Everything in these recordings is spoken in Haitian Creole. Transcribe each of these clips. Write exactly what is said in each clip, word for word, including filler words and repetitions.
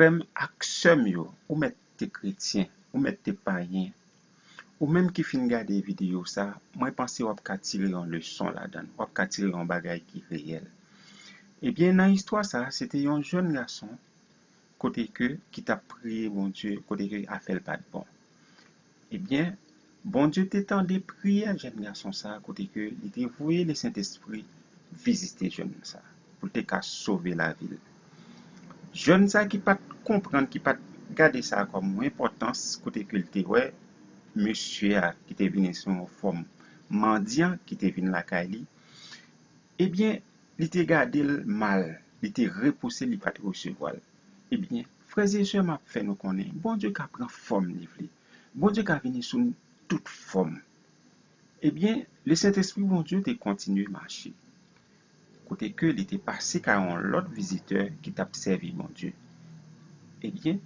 Frè m ak sè m yo, ou mèt te kretyen, ou mèt te payen, ou menm ki fin gade videyo sa, mwen panse w ap ka tire yon leson ladan l, w ap ka tire yon bagay ki reyèl. Ebyen, nan istwa sa, se te yon jèn gason kote ke ki t ap priye Bondye, kote ke afè l pa t bon. Ebyen, Bondye te tande priyè jèn gason sa a, kote ke li te voye Lesentespri vizite jèn sa a, pou l te ka sove lavi l. Jèn sa a ki pa t konprann, ki pa t gade sa a kòm yon enpòtans, kote ke l te wè mesye a ki te vini sou yon fòm mandyan ki te vin lakay li, ebyen, li te gade l mal, li te repouse l, li pa t resevwa l. Ebyen, frè e sè, m ap fè nou konnen, Bondye ka pran fòm li vle. Bondye ka vini sou n tout fòm. Ebyen, Lesentespri Bondye te kontinye mache, kote ke li te pase kay yon lòt vizitè ki t ap sèvi Bondye. Ebyen,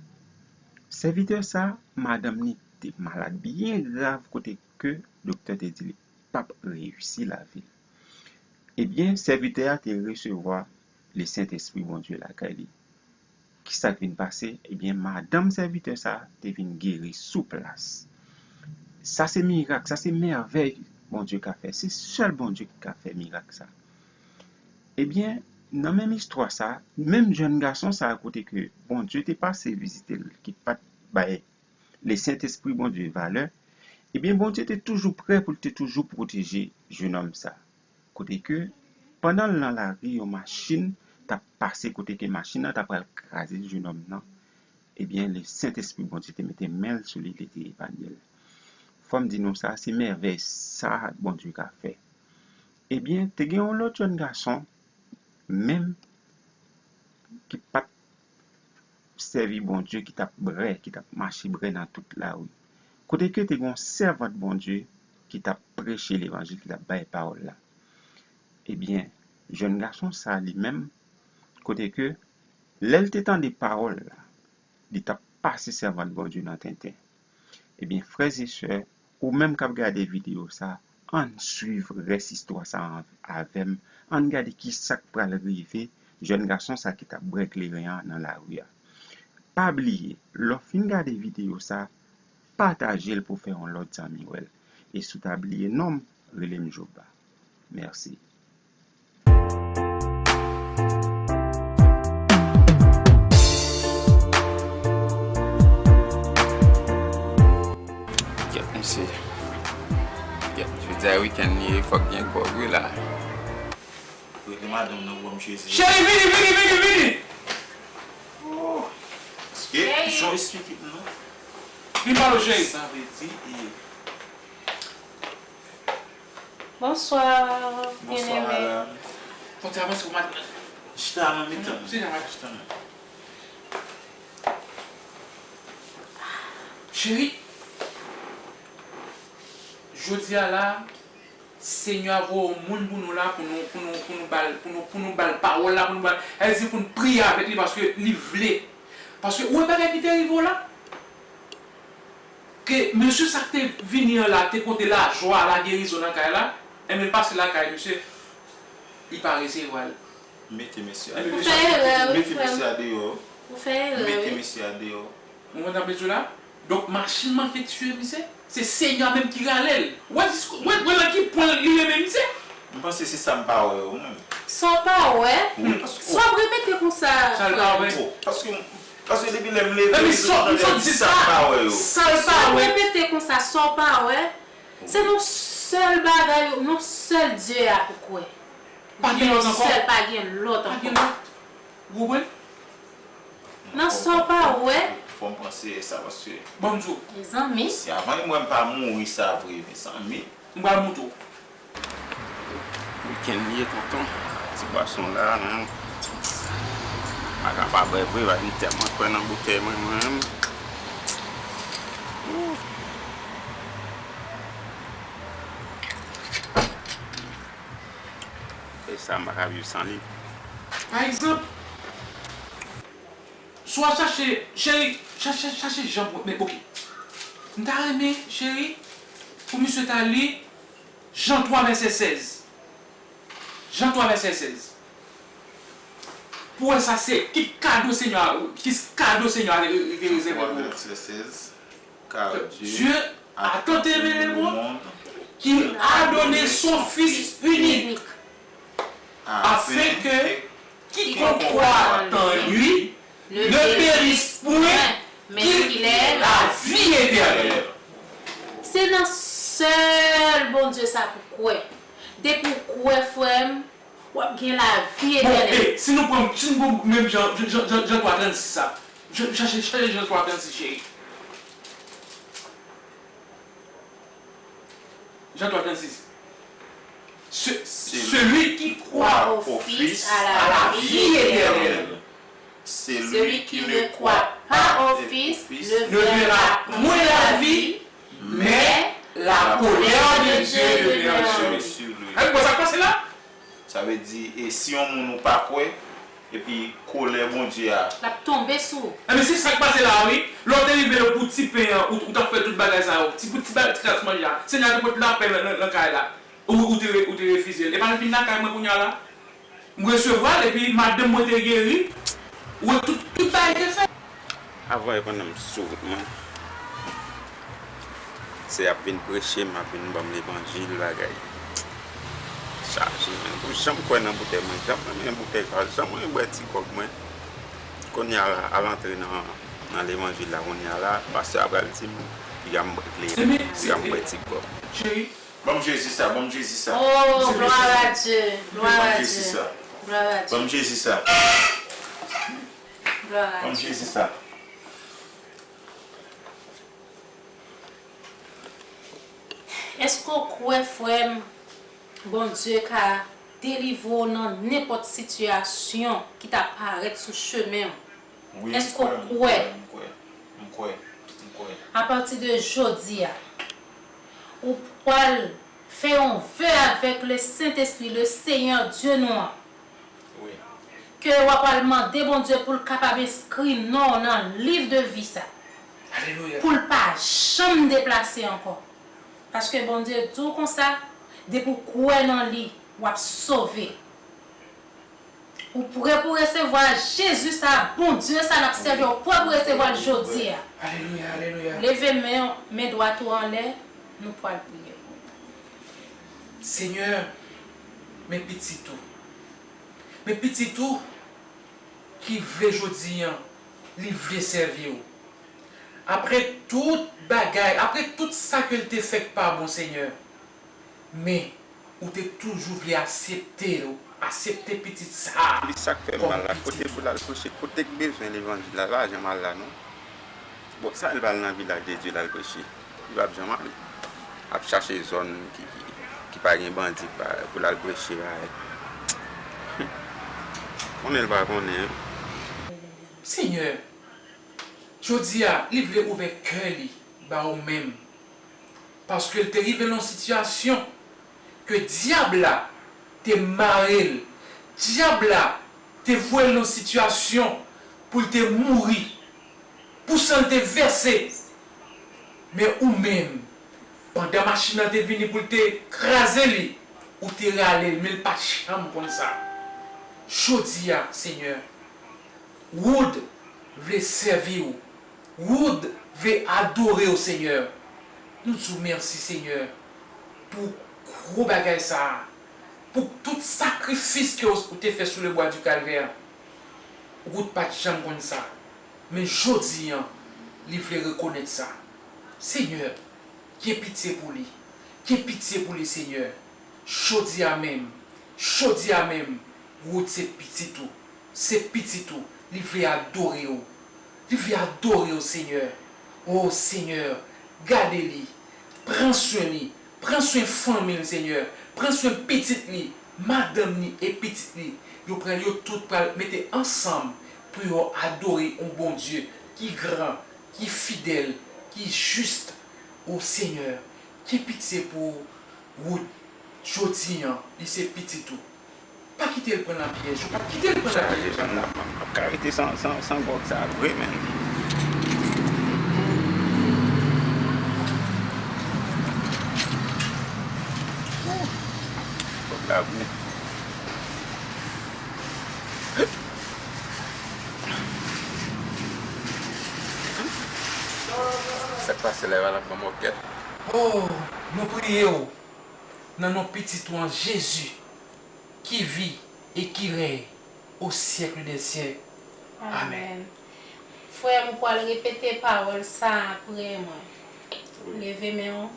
sèvitè sa a, madanm li te malad byen grav, kote ke doktè te di li p ap reyisi lavi l. Ebyen, sèvitè a te resevwa Lesentespri Bondye lakay li. Kisa k vin pase? Ebyen, madanm sèvitè sa a te vin geri sou plas. Sa se mirak, sa se mèvèy Bondye ka fè. Se sèl Bondye ki ka fè mirak sa. Ebyen, nan menm istwa sa, menm jèn gason sa a kote ke Bondye te pase vizite l, ki pa t bay Lesentespri Bondye valè, ebyen, Bondye te toujou prè pou l te toujou pwoteje jennonm sa. Kote ke, pandan l nan lari, yon machin t ap pase kote ke machin nan ta pral kraze jennonm nan, ebyen, Lesentespri Bondye te mete men l sou li, li te epanye l. Fò m di nou sa, se mèvèy sa Bondye ka fè. Ebyen, te gen yon lòt jèn gason, menm ki pa t sèvi Bondye, ki t ap brè, ki t ap mache brè nan tout lari. Kote ke te gen yon sèvant Bondye ki t ap preche levanjil, ki t ap bay pawòl la. Ebyen, jèn gason sa li menm, kote ke lè l te tande pawòl la, li t ap pase sèvant Bondye nan tenten. Ebyen, frè e sè, ou menm k ap gade videyo sa, ann swiv rès istwa sa a avè m. Ann gade kisa k pral rive jèn gason sa ki t ap brè kleren an nan lari a. Pa bliye, lè w fin gade videyo sa, pataje l pou fè yon lòt zanmi wè l. E si w ta bliye non m, rele m Joba. Mèsi. Kèt, mesye. Kèt, jodi a wikenn li ye, fòk gen gwòg wi la. Rete madanm nan pou m chezi. Cheri, vini, vini, vini, vini! Oh! Paske, jan w esplike m nan. Vin pale, cheri. Sa vle di, e, Bonsoir, bien-aimé. Bonsoir, madame. Bon, ti avanse pou madanm. Chita nan mitan. Chita nan. Chita nan. Cheri, jodi a la, Senyè a voye yon moun pou nou la, pou nou, pou nou, pou nou ba l, pou nou, pou nou ba l pawòl la, pou nou ba l, sa vle di pou nou priye avèk li paske li vle. Paske ou wè bagay ki te rive w la? Ke mesye sa k te vini an la te pote lajwa, lagerizon nan kay la, enben l pase lakay misye, li pa resevwa l. Mete mesye a deyò. Ou fè erè, wi, frè m. Mete mesye a deyò. Ou fè erè, wi. Mete mesye a deyò. Ou konprann sa m vle di w la? Donk, machin manke tiye misye. Se Senyè a menm ki rale l. Ou wè dis-, ou wè, ou wè nan ki pwen li renmen misye? M panse se sa m pa wè yo, mwen. Sa w pa wè? Wi, paske, sa w ap repete konsa, frè m? Sa l pa wè? Oh, paske, paske depi lè m leve, m toujou tande di sa m pa wè yo. Sa l pa wè? Sa w repete konsa, sa w pa wè? Se nan sèl bagay, nan sèl Dye a pou kwè. Pa gen lòt ankò? Sèl, pa gen lòt ankò. Pa gen lòt. Ou konprann? Nan sa w pa wè. Fò m panse sa paske. Bon, m di w. Mezanmi. Si avan mwen m pa mouri sa vre, mezanmi. M pral montre w. Wikenn li ye, tonton. Ti bwason la, menm. Pa ka pa bwè vre, paske m tèlman kwè nan boutèy mwen, mwen menm. Ooh. E sa, m pa ka viv san li. Pa egzanp, si w ap chache, cheri, chache, chache jan pou, men, oke. M ta renmen, cheri, pou misye ta li Jan twa vèsè sèz. Jan twa vèsè sèz. Pou wè sa se ki kado Senyè a, ki kado Senyè a te, te rezève pou ou. Dieu a tant aimé le monde qu'il a donné son Fils unique, afin que quiconque croit en lui ne périsse point, mais qu'il ait la vie éternelle. Se nan sèl Bondye sa pou kwè. Depi w kwè, frè m, w ap gen lavi etènèl. Bon, e, si nou pran, si nou pran menm Jan, Jan, Jan, Jan, Jan twa trannsis sa. Jan, chache, chache Jan twa trannsis, cheri. Jan twa trannsis. Ce, celui qui croit au Fils a la vie éternelle. Celui qui ne croit pas au Fils ne verra point la vie, mais la colère de Dieu demeure sur lui. Sa vle di, e si yon moun ou pa kwè, epi kolè Bondye a. L ap tonbe sou ou. Ebyen, se sa k pase la a, wi. Lè w te rive pou ti pen an, ou, ou t ap fè tout bagay sa yo. Ti, pou ti bagay, ti kras manje a. Senyè a te pot lapè nan, nan, nan kay la. Ou, ou te re-, ou te refize l. E pa l vin lakay mwen kounye a la. M resevwa l, epi madanm mwen te geri. Ou wè tout, tout bagay te fèt. Avan e pandan m sou wout mwen, se ap vin preche m, ap vin ban m levanjil, bagay chaje, men pou jan m kwè nan boutèy mwen, jan m renmen boutèy sa, jan m renmen bwè ti gwòg mwen. Kounye a la, al antre nan, nan levanjil la, kounye a la, pastè a pral di m, piga m bwè kleren, piga m bwè ti gwòg. Cheri, ban m Jezi sa, ban m Jezi sa. Oh, gloire à Dieu, gloire à Dieu. Ban m Jezi sa. Gloire à Dieu. Ban m Jezi sa. Èske w kwè, frè m, Bondye ka delivre w nan nenpòt sitiyasyon ki ta parèt sou chemen w? Èske w kwè? Wi, m kwè, m kwè, m kwè, m kwè, m kwè. Apati de jodi a, ou pral fè yon ve avèk le Sentespri, le Senyè Dye nou an. Wi. Ke w ap al mande Bondye pou l kapab enskri non w nan liv de vi sa. Alelouya. Pou l pa janm deplase ankò. Paske Bondye di w konsa, depi w kwè nan li, w ap sove. Ou prè pou resevwa Jezi sa, Bondye sa n ap sèvi a, ou prè pou resevwa l jodi a? Alelouya, alelouya. Leve men, men dwat ou anlè, nou pral priye pou ou. Senyè, men pitit ou. Men pitit ou ki vle jodi a, li vle sèvi w. Apre tout bagay, apre tout sa ke l te fè k pa bon, Senyè, men ou te toujou vle aksepte l, aksepte pitit sa a. Li sa k fè m mal la, kote pou l al preche, kote k bezwen levanjil la, l pa janm al la non. Bon, sa l pral nan vilaj de Dye l al preche? Li p ap janm ale. Ap chache zòn ki, ki, ki pa gen bandi pa, pou l al preche bagay. Konnen l pa konnen. Senyè, jodi a, li vle ouvè kè li ba ou menm. Paske l te rive nan yon sitiyasyon ke dyab la te mare l. Dyab la te voye l nan sitiyasyon pou l te mouri, pou san l te vèse. Men ou menm, pandan machin nan te vini pou l te kraze li, ou te rale l, men l pa t janm konn sa. Jodi a, Senyè, Wood vle sèvi w. Wood vle adore w, Senyè. Nou di w mèsi, Senyè, pou gwo bagay sa a, pou tout sakrifis ke w te fè sou le bwa di Kalvè. Wood pa t janm konn sa, men jodi a, li vle rekonèt sa. Senyè, gen pitye pou li. Gen pitye pou li, Senyè. Jodi a menm, jodi a menm, Wood se pitit ou. Se pitit ou, li vle adore w. Li vle adore w, Senyè. O Senyè, gade li. Pran swen li. Pran swen fanmi l, Senyè. Pran swen pitit li, madanm li e pitit li. Yo pral, yo tout pral mete ansanm pou yo adore yon Bondye ki gran, ki fidèl, ki jis. O Senyè, gen pitye pou Wood, jodi a, li se pitit ou. Pa kite l pran nan pyèj ou. Pa kite l pran nan pyèj ou. Chaje zòn nan, m ap ka rete san, san, san gwòg sa a vre, menn. Gwòg la gou. Eva l ap ban mòkèt. Oh, nou priye w nan non Pitit ou an Jezi, qui vit et qui règne au siècle des siècles. Amèn. Amèn. Frè m, ou pral repete pawòl sa a apre mwen. Wi. Leve men w.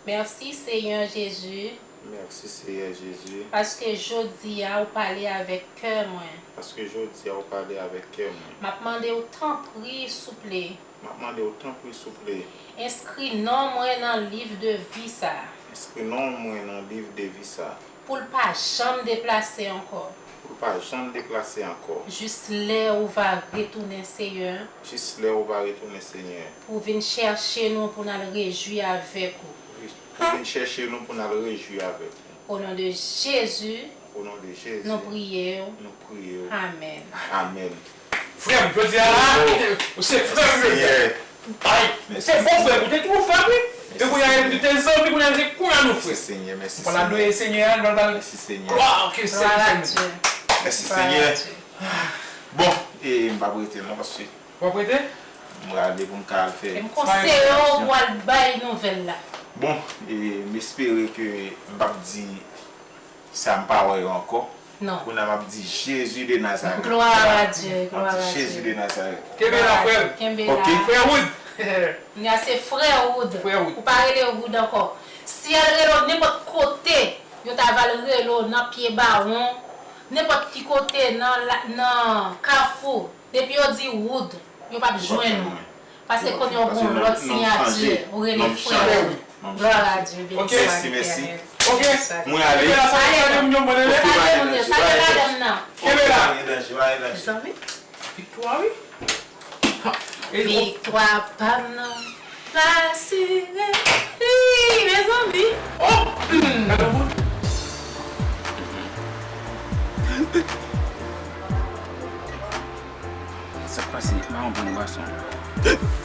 Mèsi, Senyè Jezi. Mèsi, Seyè Jezi. Paske jodi a, ou pale avèk kè mwen. Paske jodi a, ou pale avèk kè mwen. M ap mande w, tanpri, souple. M ap mande w, tanpri, souple. Enskri non mwen nan liv de vi sa a. Enskri non mwen nan liv de vi sa a. Pou l pa janm deplase ankò. Pou l pa janm deplase ankò. Jis lè ou va retounen, Seyè. Jis lè ou va retounen, Senyè. Pou w vin chèche nou, pou n al rejwi avèk ou. Pou w vin chèche nou, pou n al rejwi avèk ou. O non de Jezi, o non de Jezi, nou priye w. Nou priye w. Amèn. Amèn. Frè m, jodi a la, oh, ou se frè m. Senyè. Ay, se bon frè, ou te toujou frè, wi. E kounye a, nou te zanmi, kounye a, se kounye a nou frè. Mèsi, Senyè, mèsi, Senyè. Nou pral adore Senyè a, nou pral ba l glwa ke se li sèlman. Mèsi, Senyè. Bon, e m p ap rete non, paske w ap rete? M prale pou m ka al fè. E m konseye w pou w al bay nouvèl la. Bon, e m espere ke m p ap di sa m pa wè yo ankò. Non. Kounye a m ap di Jezi de Nazarèt. Gloire à Dieu, gloire à Dieu. M ap di Jezi de Nazarèt. Kenbe la, frè m. Kenbe la. Ok. Frè Wood. Kounye a se frè Wood. Frè Wood. Ou pa rele Wood ankò. Si al rele w nenpòt kote, yo ta va al rele w nan pye bawon, nenpòt ki kote nan la, nan kafou, depi yo di Wood, yo p ap jwenn ou. Paske kounye a ou gen yon lòt siyati, ou rele frè Wood. Gloire à Dieu, béni soit l'Éternel. Ok. Mwen ale. Ale, salye moun yo, salye madanm nan. Kenbe la. Mezanmi. Viktwa, wi. Viktwa pa m nan pa asire. Hi, mezanmi. Oh! Gade yon bout. Sa k pase? Mwen konprann bwason.